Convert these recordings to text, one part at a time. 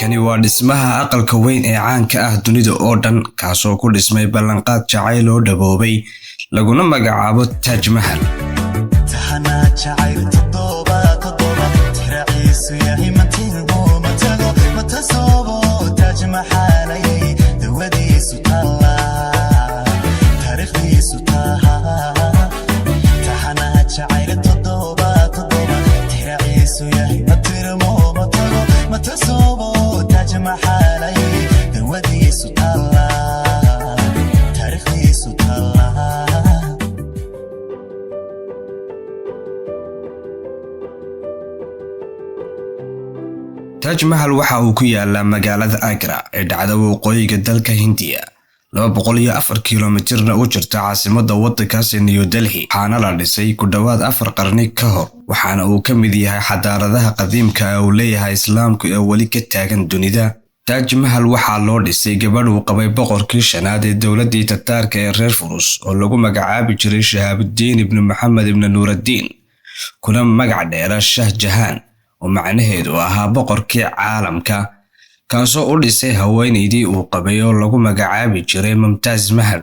Kani waa dhismaha aqalka weyn ee caanka ah dunida oo dhan, kaasoo ku dhismay ballanqaad jacayl oo dhaboobay, laguna magacaabo Taj Mahal. Taxanaa jacayl toddoba toddoba tiraciisu yahay matingo matago matasoobo Taaj Maxaalay dawadiisu taalla taariikhdiisu taha. Taxanaa jacayl toddoba toddoba tiraciisu yahay matirmo matago matasoobo Taaj Maxaalay dawadiisu taalla taariikhdiisu taalla. Taj Mahal waxa uu ku yaalaa magaalada Agra ee dhacda waqooyiga dalka Hindiya, 204 kilomitirna u jirta caasimadda waddankaasi New Delhi, waxaana la dhisay ku dhowaad 4 qarni ka hor, waxaana uu ka mid yahay xadaaradaha qadiimka ah uu leeyahay Islaamku ee weli ka taagan dunida. Taj Mahal waxaa loo dhisay gabadh uu qabay boqorkii shanaad ee dowladdii Tataarka ee reer Furus oo lagu magacaabi jiray Shahaabudiin ibnu Maxamed ibnu Nuuraddiin, kuna magac dheera Shah Jahaan, oo macnaheedu ahaa boqorkii caalamka, kaasoo u dhisay haweenaydii uu qabay oo lagu magacaabi jiray Mumtaaz Mahal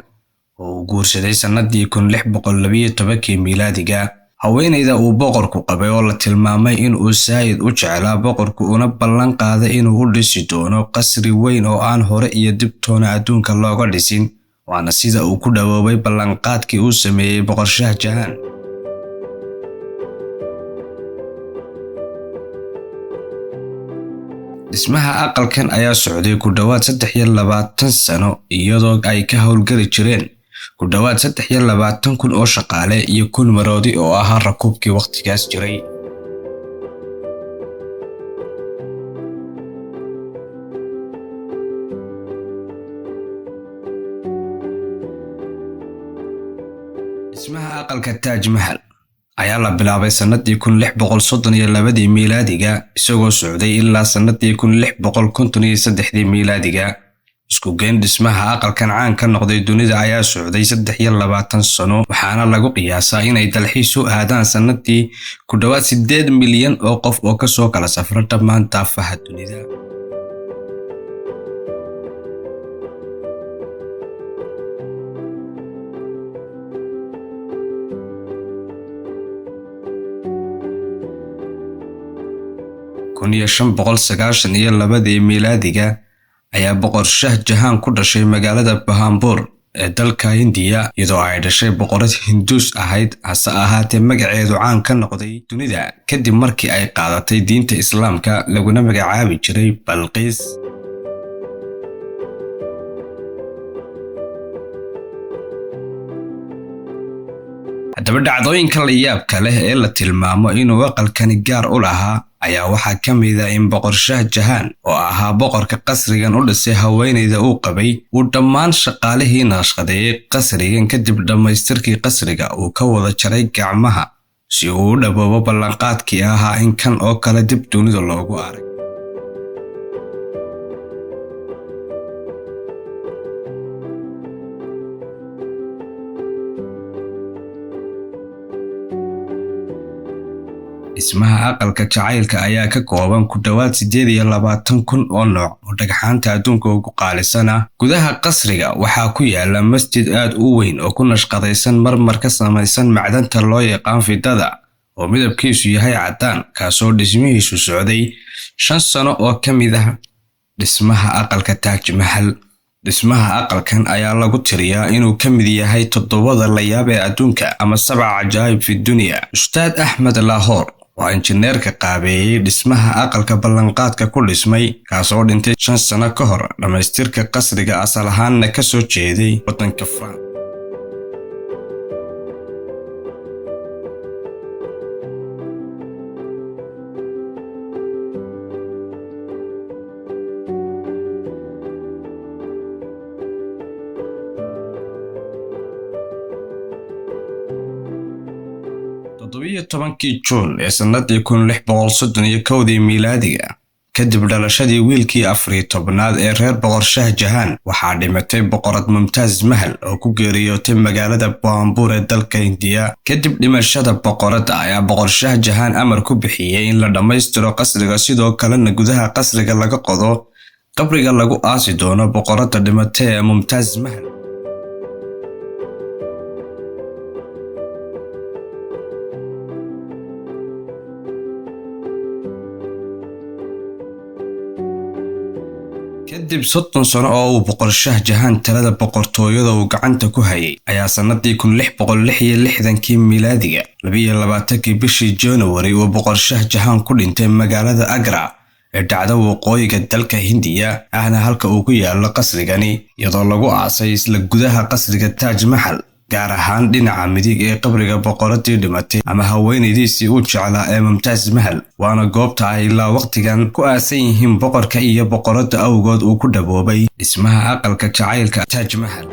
oo uu guursaday sannadii 1612-kii miilaadiga. Haweenayda uu boqorku qabay oo la tilmaamay in uu saayid u jeclaa boqorku, una ballan qaaday inuu u dhisi doono qasri weyn oo aan hore iyo dibtoona adduunka looga dhisin, waana sida uu ku dhawoobay ballanqaadkii uu sameeyey boqor Shah Jahaan. Dhismaha aqalkan ayaa socday ku dhowaad 23 sano, iyadoo ay ka howlgeli jireen ku dhowaad 23,000 oo shaqaale iyo 1000 maroodi oo ahaa rakuubkii wakhtigaas jiray. Dhismaha aqalka Taaj Mahal ayaa la bilaabay sannadii 1632-dii miilaadiga, isagoo socday ilaa sannadii 1653-dii miilaadiga. Isku geyn dhismaha aqalkan caan ka noqday dunida ayaa socday 23 sano, waxaana lagu qiyaasaa inay dalxiis u aadaan sannadii ku dhowaad 8 milyan oo qof oo kasoo kala safra dhammaan daafaha dunida. 1592-dii miilaadiga ayaa boqor Shah Jahaan ku dhashay magaalada Bahambuur ee dalka Hindiya, iyadoo ay dhashay boqorad Hinduus ahayd, hase ahaatee magaceedu caan ka noqday dunida kadib markii ay qaadatay diinta Islaamka, laguna magacaabi jiray Balqiis. Haddaba, dhacdooyinka la yaabka leh ee la tilmaamo inuu aqalkani gaar u lahaa ayaa waxaa ka mid ah in boqor Shah Jahaan, oo ahaa boqorka qasrigan u dhisay haweenayda uu qabay, uu dhammaan shaqaalihii naqshaqadeeyey qasrigan kadib dhammaystirkii qasriga uu ka wada jaray gacmaha si uu u dhaboobo ballanqaadkii ahaa in kan oo kale dib dunida loogu arag. Dhismaha aqalka jacaylka ayaa ka kooban ku dhowaad 28,000 oo nooc oo dhagxaanta adduunka ugu qaalisan ah. Gudaha qasriga waxaa ku yaala masjid aad u weyn oo ku nashqadaysan marmar ka samaysan macdanta loo yaqaan fidada oo midabkiisu yahay caddaan, kaasoo dhismihiisu socday 5 sano oo ka mid ah dhismaha aqalka Taaj Mahal. Dhismaha aqalkan ayaa lagu tiriyaa inuu ka mid yahay toddobada layaab ee adduunka ama sabca cajaa'ib fi dunya. Ustaad Axmed Lahoor waa injineerka qaabeeyey dhismaha aqalka ballanqaadka ku dhismay, kaasoo dhintay 5 sano ka hor dhammaystirka qasriga, asal ahaanna ka soo jeeday waddanka France. 17-kii Juun ee sannadii 1631-dii miilaadiga, kadib dhalashadii wiilkii 14aad ee reer boqor Shah Jahaan, waxaa dhimatay boqorad Mumtaaz Mahal oo ku geeriyootay magaalada Baambuur ee dalka Hindiya. Kadib dhimashada boqoradda ayaa boqor Shah Jahaan amar ku bixiyey in la dhammaystiro qasriga, sidoo kalena gudaha qasriga laga qodo Qabriga lagu aasi doono boqoradda dhimatay ee Mumtaaz Mahal. Kadib 30 sano oo uu Boqor Shah Jahan talada boqortooyada uu gacanta ku hayay, ayaa sannadii 1666-kii miilaadiga, 22-kii bishii January, uu Boqor Shah Jahan ku dhintay magaalada Agra ee dhacda waqooyiga dalka Hindiya, ahna halka uu ku yaalo qasrigani, iyadoo lagu aasay isla gudaha qasriga Taaj Maxal, gaar ahaan dhinaca midig ee qabriga boqoradii dhimatay ama haweenaydiisii uu jeclaa ee Mumtaaz Mahal. Waana goobta ay ilaa waqtigan ku aasan yihiin boqorka iyo boqoradda awgood uu ku dhaboobay dhismaha aqalka jacaylka Taaj Mahal.